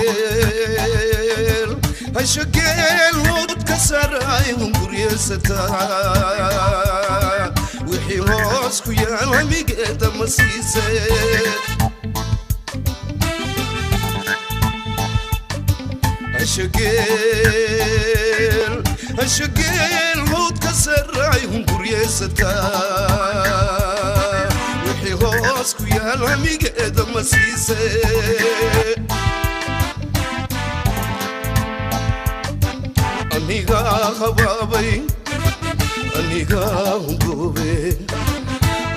Hashageel, hashageel hudka saray hunguryesataa, wixii hoos ku yaal hamigeeda ma siise. Hashageel, hashageel hudka saray hunguryesataa, wixii hoos ku yaal hamigeeda ma siise. Anigaa habaabay, anigaa hungoobe,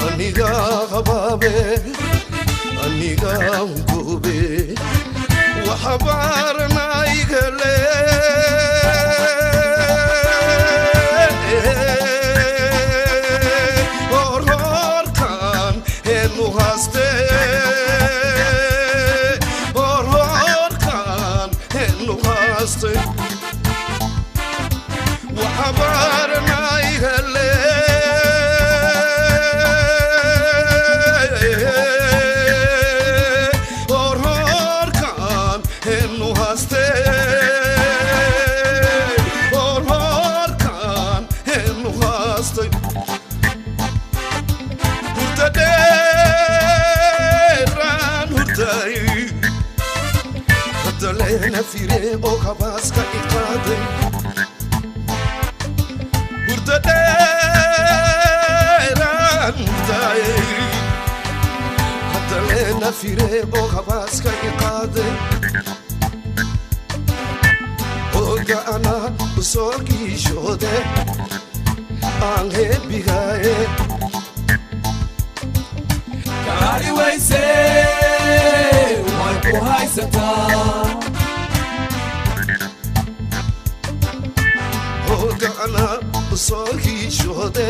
anigaa habaabe, anigaa hungoobe, waxabaaranaygale horhoorkan heenu haaste, horhoorkan heenu haaste, waxabaaranaygale horhoorkan heenu haaste, horhoorkan heenu haaste. Hurda dheeraan hurday, hadda leena fire oo habaaska iqaaday. Hurda dheeraan hurday, hadda leena fire oo habaaska iqaaday. Hooga anaa usoo giishoode aan heebigaaye. Kaari weyse way ku haysataa. Hooga anaa usoo giishoode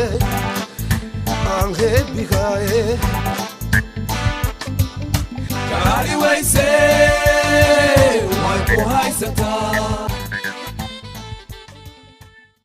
aan heebigaaye. Kaari weyse way ku haysataa.